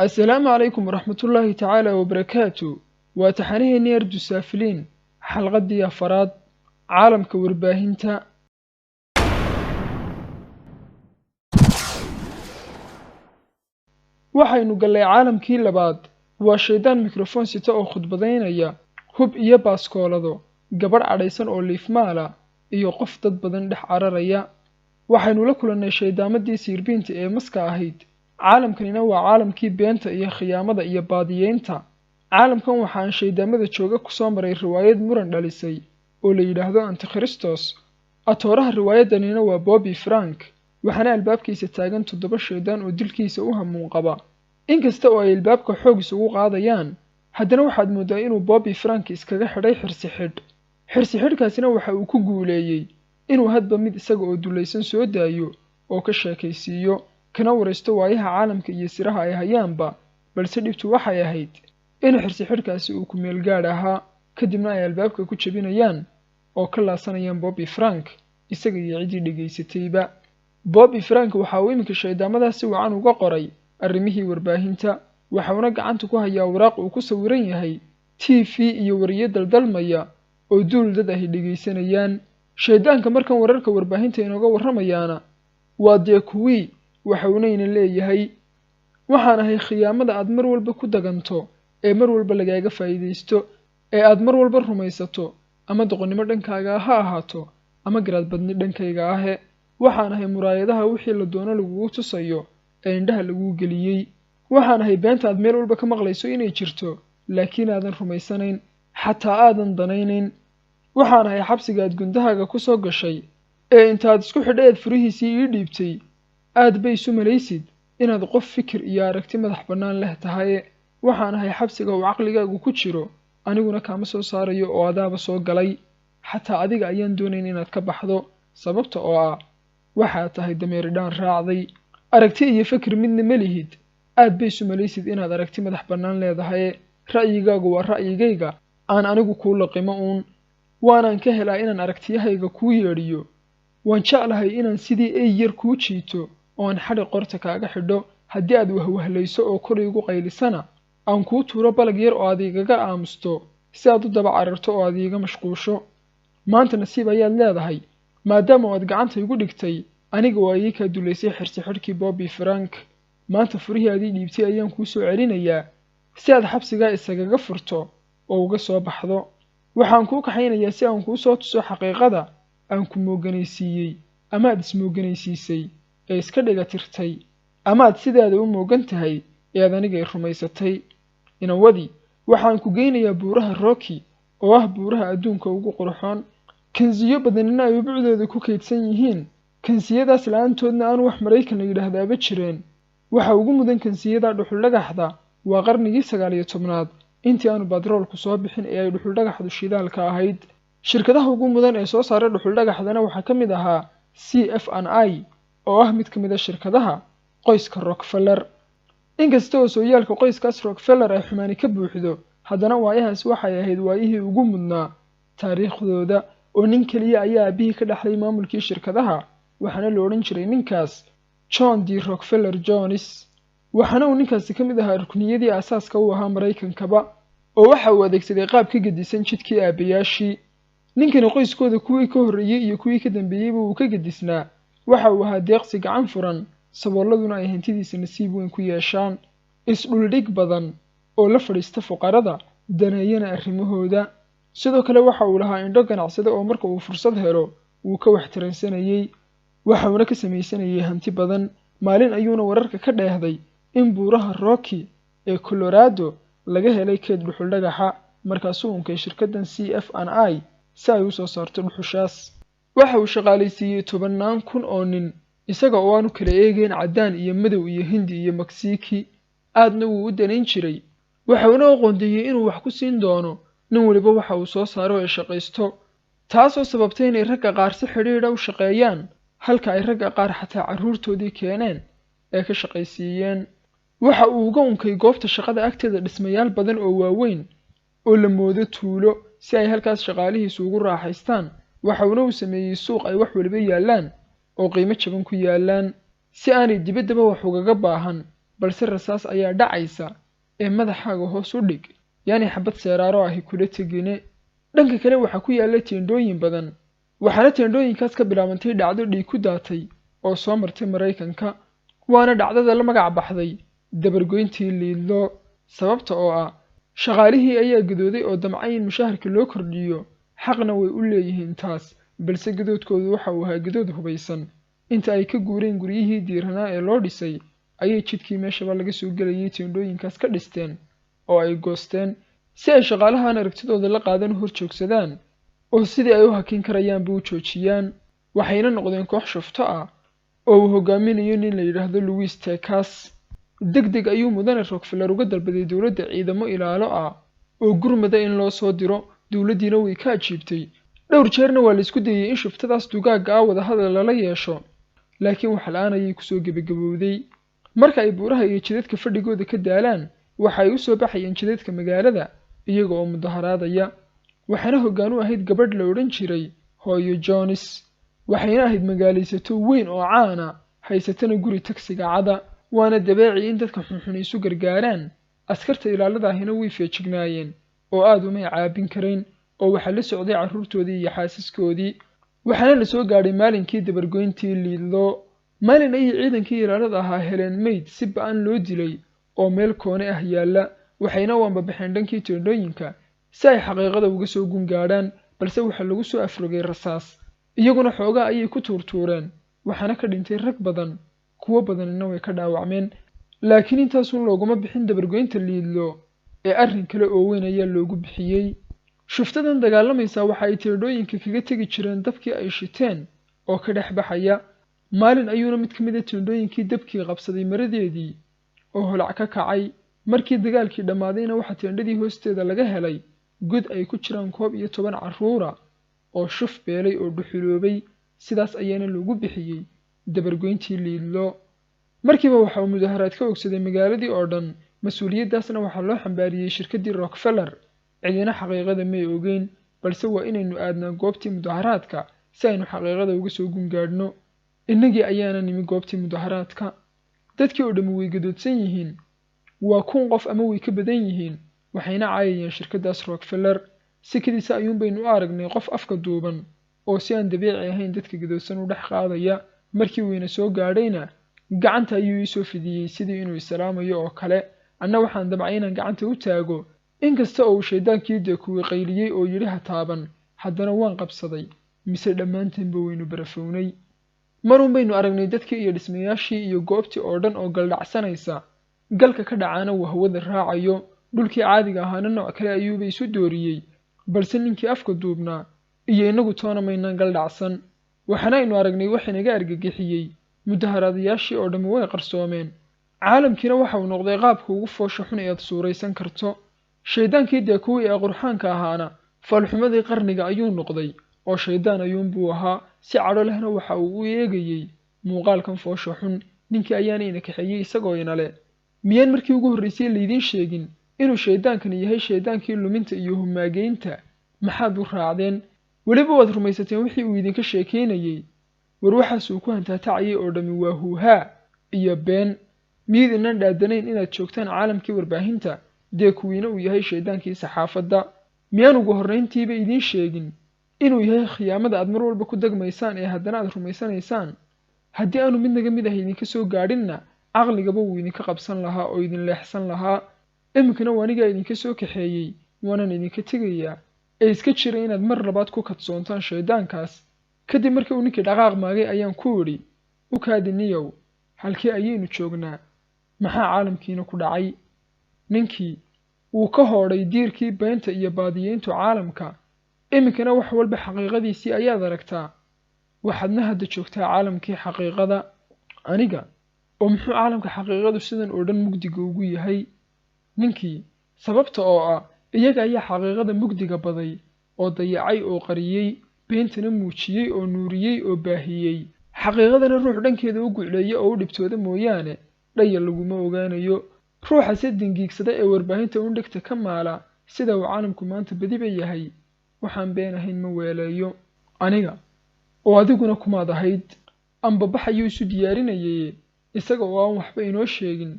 Assalaamu calaykum waraxmatullaahi tacaala wabarakaatu. Waa taxanaheennii Ardu Saafiliin, xalqaddii afaraad, caalamka warbaahinta. Waxaynu gallay caalamkii labaad. Waa shaydaan mikrofon sita oo khudbadaynaya, hub iyo baaskoolado, gabadh cadhaysan oo liifmaala, iyo qof dad badan dhex cararaya. Waxaynu la kulannay shaydaamadii siirbiinta ee maska ahayd. Caalamkanina waa caalamkii beenta iyo khiyaamada iyo baadiyeynta. Caalamkan waxaan shaydaamada jooga ku soo maray riwaayad muran dhalisay oo la yidhaahdo Antikhristos. Atooraha riwaayaddanina waa Bobby Frank, waxaana albaabkiisa taagan 7 shaydaan oo dilkiisa u hamuun qaba. Inkasta oo ay albaabka xoog isugu qaadayaan, haddana waxaad mooddaa inuu Bobby Frank iskaga xidhay xirsi xidh. Xirsi xidhkaasina waxa uu ku guuleeyey inuu hadba mid isaga oo dulaysan soo daayo oo ka sheekaysiiyo, kana waraysto waayaha caalamka iyo siraha ay hayaanba. Balse dhibtu waxay ahayd in xirsi xidhkaasi uu ku meel gaadh ahaa, kadibna ay albaabka ku jebinayaan oo ka laasanayaan Bobby Frank, isaga iyo ciddii dhegaysatayba. Bobby Frank waxa uu iminka shaydaamadaas si wacan uga qoray arrimihii warbaahinta, waxauna gacanta ku hayaa waraaq uu ku sawiran yahay TV iyo wariye daldalmaya oo duul dad ahi dhegaysanayaan. Shaydaanka markan wararka warbaahinta inooga warramayaana waa dee kuwii, waxaunayna leeyahay: waxaan ahay khiyaamada aad mar walba ku daganto, ee mar walba lagaaga faa'iidaysto, ee aad mar walba rumaysato, ama doqonnimo dhankaaga ha ahaato ama garaadbadni dhankayga ahe. Waxaan ahay muraayadaha wixii la doono lagugu tusayo ee indhaha laguu geliyey. Waxaan ahay beenta aad meel walba ka maqlayso inay jirto, laakiin aadan rumaysanayn, xataa aadan danaynayn. Waxaan ahay xabsiga aad gundahaaga ku soo gashay ee intaad isku xidhay aad furihiisii ii dhiibtay. Aad bay isu malaysid inaad qof fikir iyo aragti madax bannaan leh tahay. Waxaan ahay xabsiga uu caqligaagu ku jiro, aniguna kaama soo saarayo oo adaaba soo galay. Xataa adiga ayaan doonayn inaad ka baxdo, sababta oo ah waxaad tahay dameeridhaan raacday. Aragti iyo fikir midna ma lihid. Aad bay isu malaysid inaad aragti madax bannaan leedahay. Ra'yigaagu waa ra'yigayga, aan anigu kuu laqimo uun. Waanaan ka helaa inaan aragtiyahayga kuu yeedhiyo. Waan jeclahay inaan sidii ey yar kuu jiito oo aan xadhi qorta kaaga xidho. Haddii aad wahwahlayso oo kor iigu qaylisana, aan kuu tuuro balag yar oo aad igaga aamusto, si aad u daba cararto oo aad iiga mashquusho. Maanta nasiib ayaad leedahay, maadaama aad gacanta igu dhigtay aniga waa ii kaa dulaysay xirsi xidhkii Bobby Frank. Maanta furihii aad ii dhiibtay ayaan kuu soo celinayaa si aad xabsigaa isagaga furto oo uga soo baxdo. Waxaan kuu kaxaynayaa si aan kuu soo tuso xaqiiqada aan ku mooganaysiiyey, ama aad ismooganaysiisay ee iska dhiga tirtay, ama aad sidaada u moogan tahay ee aad aniga i rumaysatay. Inawadi, waxaan ku geynayaa buuraha Rocky oo ah buuraha adduunka ugu qurxoon, kansiyo badanina ay ubucdooda ku kaydsan yihiin. Kansiyadaas la'aantoodna aan wax Maraykan la yidhaahdaaba jireen. Waxa ugu mudan kansiyada dhuxuldhagaxda waa qarnigii 19aad, intii aanu batroolku soo bixin ee ay dhuxuldhagaxdu shidaalka ahayd. Shirkadaha ugu mudan ee soo saara dhuxuldhagaxdana waxaa ka mid ahaa CF&I oo ah mid ka mid a shirkadaha qoyska Rockefeller. Inkasta oo sooyaalka qoyskaas Rockefeller ay xumaani ka buuxdo, haddana waayahaas waxay ahayd waayihii ugu mudnaa taariikhdooda, oo nin keliya ayaa aabbihii ka dhaxlay maamulkii shirkadaha, waxaana la odhan jiray ninkaas John D. Rockefeller Jones. Waxaana uu ninkaasi ka mid ahaa rukniyadii aasaaska u ahaa Maraykankaba, oo waxa uu adeegsaday qaab ka gedisan jidkii aabbayaashii. Ninkani qoyskooda kuwii ka horreeyey iyo kuwii ka dambeeyeyba wuu ka gedisnaa. Waxa uu ahaa deeqsi gacan furan, saboolladuna ay hantidiisa nasiib weyn ku yeeshaan, isdhuldhig badan oo la fadhiista fuqarada, daneeyana arrimahooda. Sidoo kale waxa uu lahaa indho ganacsade oo marka uu fursad helo wuu ka waxtaransanayey, waxauna ka samaysanayay hanti badan. Maalin ayuuna wararka ka dheehday in buuraha Rocky ee Colorado laga helay keyd dhuxuldhagaxa, markaasuu unkay shirkaddan CF&I si ay u soo saarto dhuxushaas. Waxa uu shaqaalaysiiyey 10,000 oo nin, isaga oo aanu kala eegeyn caddaan iyo madow iyo Hindi iyo Meksiki. Aadna wuu u danayn jiray, waxauna u qoondeeyey inuu wax ku siin doono nin waliba waxa uu soo saaro ee shaqaysto, taasoo sababtay inay ragga qaar si xidhiidha u shaqeeyaan, halka ay ragga qaar xataa carruurtoodii keeneen ee ka shaqaysiiyeen. Waxa uu uga unkay goobta shaqada agteeda dhismayaal badan oo waaweyn oo la moodo tuulo, si ay halkaas shaqaalihiisu ugu raaxaystaan. Waxauna uu sameeyey suuq ay wax waliba yaallaan oo qiimo jaban ku yaallaan, si aanay dibaddaba wax ugaga baahan Balse rasaas ayaa dhacaysa ee madaxaaga hoos u dhig, yaani xabad seeraaro ahi kula tegine. Dhanka kale waxaa ku yaalla teendhooyin badan, waxaana teendhooyinkaas ka bilaabantay dhacdo dhiig ku daatay oo soo martay Maraykanka, waana dhacdada la magac baxday dabargoyntii Liidlo. Sababta oo ah shaqaalihii ayaa gadooday oo damcay in mushaharka loo kordhiyo, xaqna way u leeyihiin taas, balse gadoodkoodu waxa uu ahaa gadood hubaysan. Inta ay ka guureen guryihii diiranaa ee loo dhisay, ayay jidkii meeshaba laga soo gelayay teendhooyinkaas ka dhisteen oo ay goosteen, si ay shaqaalahan aragtidooda la qaadan u hor joogsadaan oo sidii ay u hakin karayaanba u joojiyaan. Waxayna noqdeen koox shufto ah oo uu hogaaminayo nin la yidhaahdo Louis Tekas. Deg deg ayuu mudane Rockefeller uga dalbaday dowladda ciidamo ilaalo ah oo gurmada in loo soo diro, dowladdiina way ka ajiibtay. Dhowr jeerna waa la isku dayey in shuftadaas dugaagga ah wadahadal lala yeesho, laakiin wax la'aan ayay kusoo gebagabowday. Marka ay buuraha iyo jidadka fadhigooda ka daalaan, waxa ay u soo baxayeen jidadka magaalada iyaga oo mudaharaadaya. Waxaana hoggaan u ahayd gabadh la odhan jiray Hooyo Jones, waxayna ahayd magaalaysato weyn oo caana, haysatana guri tagsiga cada. Waana dabeeci in dadka xunxun isu gargaaraan. Askarta ilaalada ahina way feejignaayeen oo aad umay caabin karayn, oo waxaa la socday carruurtoodii iyo xaasaskoodii. Waxaana la soo gaadhay maalinkii dabargoyntii Liidlo. Maalin ayay ciidankii ilaalada ahaa heleen meyd si ba'an loo dilay oo meel koone ah yaalla, waxayna u ambabaxeen dhankii teendhooyinka si ay xaqiiqada uga soo gungaadhaan, balse waxaa lagu soo afrogay rasaas. Iyaguna xoogaa ayay ku tuurtuureen, waxaana ka dhintay rag badan, kuwo badanina way ka dhaawacmeen. Laakiin intaasun looguma bixin dabargoynta Liidlo, ee arrin kale oo weyn ayaa loogu bixiyey. Shuftadan dagaalamaysaa waxa ay teendhooyinka kaga tegi jireen dabkii ay shiteen oo ka dhex baxaya. Maalin ayuuna mid ka mid a teendhooyinkii dabkii qabsaday maradeedii oo holac ka kacay. Markii dagaalkii dhammaadayna waxaa teendhadii hoosteeda laga helay god ay ku jiraan 11 carruura oo shuf beelay oo dhuxuloobay. Sidaas ayaana loogu bixiyey dabargoyntii Liidlo. Markiiba waxa uu mudaharaad ka ogsaday magaaladii oo dhan, mas-uuliyaddaasna waxaa loo xambaariyey shirkaddii Rockefeller. Cidina xaqiiqada may ogeyn, balse waa inaynu aadnaa goobtii mudaharaadka si aynu xaqiiqada uga soo gungaadhno. Innagii ayaana nimi goobtii mudaharaadka. Dadkii oo dhammi way gadoodsan yihiin, waa 1000 qof ama way ka badan yihiin, waxayna caayayeen shirkaddaas Rockefeller. Si kadiisa ayuun baynu u aragnay qof afka duuban oo si aan dabiici ahayn dadka gadoodsan u dhex qaadaya. Markii uu ina soo gaadhayna gacanta ayuu ii soo fidiyey sidii inuu isalaamayo oo kale. Anna waxaan damcay inaan gacanta u taago, inkasta oo uu shaydaankii dee kuwii qayliyey oo yidhi ha taaban, haddana waan qabsaday, mise dhammaanteenba waynu barafownay. Maruun baynu aragnay dadkii iyo dhismayaashii iyo goobtii oo dhan oo galdhacsanaysa, galka ka dhacaana uu hawada raacayo. Dhulkii caadiga ahaana nooc kale ayuuba isu dooriyey, balse ninkii afka duubnaa iyo inagu toona maynaan galdhacsan. Waxaana aynu aragnay wax inaga argagixiyey. Mudaharaadayaashii oo dhammi way qarsoomeen, caalamkiina waxa uu noqday qaabka ugu foosha xun ee aad suuraysan karto. Shaydaankii dee kuwii ee qurxaanka ahaana faalxumadii qarniga ayuu noqday oo shaydaan ayuunbuu ahaa. Si cadho lehna waxa uu u eegayey muuqaalkan foosha xun. Ninkii ayaana ina kaxeeyey isagoo inale, miyaan markii ugu horraysay laydiin sheegin inuu shaydaankani yahay shaydaankii luminta iyo humaageynta? Maxaad u raacdeen? Weliba waad rumaysateen wixii uu idinka sheekaynayey. War waxaas uu ku hantaatacayay oo dhammi waa huuhaa iyo been. Miyaydinaan dhaadanayn inaad joogtaan caalamkii warbaahinta, dee kuwiina uu yahay shaydaankii saxaafadda? Miyaan ugu horrayntiiba idiin sheegin inuu yahay khiyaamada aad mar walba ku dagmaysaan ee haddana aad rumaysanaysaan? Haddii aanu mid naga mid ah idinka soo gaadhinna, caqligaba wuu idinka qabsan lahaa oo idin leexsan lahaa. Iminkana waa anigaa idinka soo kaxeeyey, waanaan idinka tegayaa, ee iska jira inaad mar labaad ku kadsoontaan shayddaankaas. Kadib markii uu ninkii dhaqaaq maagay ayaan ku idhi, u kaadi niyow, halkee ayaynu joognaa? Maxaa caalamkiina ku dhacay? Ninkii wuu ka hoodhay diirkii beenta iyo baadiyeyntu caalamka. Iminkana wax walba xaqiiqadiisii ayaad aragtaa, waxaadna hadda joogtaa caalamkii xaqiiqada. Aniga oo muxuu caalamka xaqiiqadu sidan oo dhan mugdiga ugu yahay? Ninkii sababta oo ah iyaga ayaa xaqiiqada mugdiga baday oo dayacay oo qariyey, beentana muujiyey oo nuuriyey oo baahiyey. Xaqiiqadana ruux dhankeeda u gucleeya oo u dhibtooda mooyaane dhaya laguma ogaanayo. Ruuxa si dingiigsada ee warbaahinta undhegta ka maala sida uu caalamku maanta badiba yahay, waxaan been ahayn ma weeleeyo. Aniga oo adiguna kumaad ahayd. Ambabax ayuu isu diyaarinayay, isaga oo aan waxba inoo sheegin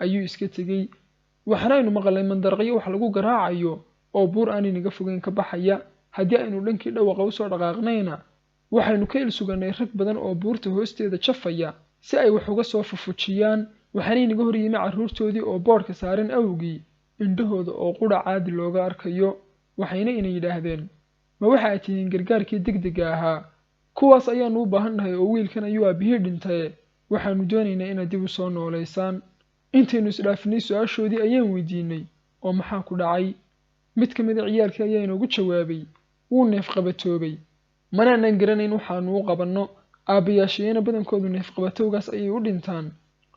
ayuu iska tegey. Waxaana aynu maqalnay mandaraqyo wax lagu garaacayo oo buur aan inaga fogeyn ka baxaya. Haddii aynu dhankii dhawaqa usoo dhaqaaqnayna, waxaynu ka ilsuganay rag badan oo buurta hoosteeda jafaya si ay wax uga soo fufujiyaan. Waxaana inaga hor yimi carruurtoodii oo boodhka saaran awgii indhahooda oo qudha caadi looga arkayo. Waxayna ina yidhaahdeen, "Ma waxa aad tihiin gargaarkii degdega ahaa? Kuwaas ayaanu u baahan nahay oo wiilkan ayuu aabihii dhintaye, waxaanu doonaynaa inaad dib u soo noolaysaan." Intaynu isdhaafinay su-aashoodii ayaan weydiinay, "Oo maxaa ku dhacay?" Mid ka mid a ciyaalkii ayaa inoogu jawaabay, "Wuu neefqabatoobay." Manaanan garanayn waxaanu u qabanno. Aabbayaashayana badankoodu neefqabatowgaas ayay u dhintaan.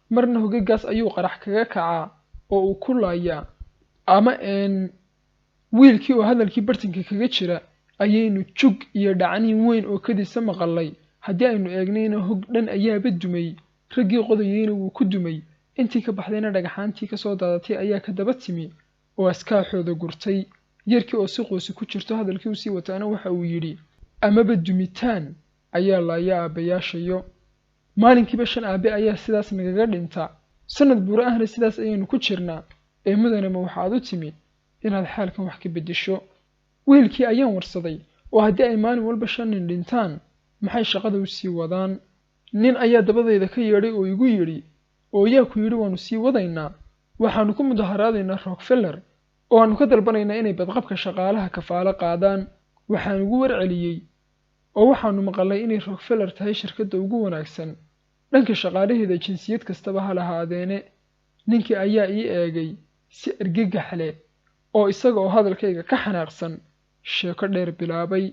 Marna hogagaas ayuu qarax kaga kacaa oo uu ku laayaa ama wiilkii oo hadalkii bartanka kaga jira ayaynu jug iyo dhacniin weyn oo kadisa maqalay. Haddii aynu eegnayna, hog dhan ayaaba dumay, raggii qodayeyna wuu ku dumay, intii ka baxdayna dhagaxaantii kasoo daadatay ayaa ka daba timi oo askaaxooda gurtay. Yarkii oo si quusi ku jirto hadalkii usii wataana waxa uu yidhi, "Amaba dumitaan ayaa laaya aabbayaashayo. Maalinkiiba 5 aabe ayaa sidaas nagaga dhinta, sanad buuro ahna sidaas ayaynu ku jirnaa. Ee mudane, ma waxaad u timi inaad xaalkan wax ka beddesho?" Wiilkii ayaan warsaday, "Oo haddii ay maalin walba 5 nin dhintaan, maxay shaqada u sii wadaan?" Nin ayaa dabadayda ka yeedhay oo igu yidhi, "Oo yaa ku yidhi waannu sii wadaynaa? Waxaannu ku mudaharaadaynaa Rockefeller oo aannu ka dalbanaynaa inay badqabka shaqaalaha kafaalo qaadaan." Waxaan ugu warceliyey, "Oo waxaannu maqalnay inay Rockefeller tahay shirkadda ugu wanaagsan dhanka shaqaalaheeda, jinsiyad kastaba ha lahaadeene." Ninkii ayaa ii eegay si argagax leh oo isaga oo hadalkayga ka xanaaqsan sheeko dheer bilaabay.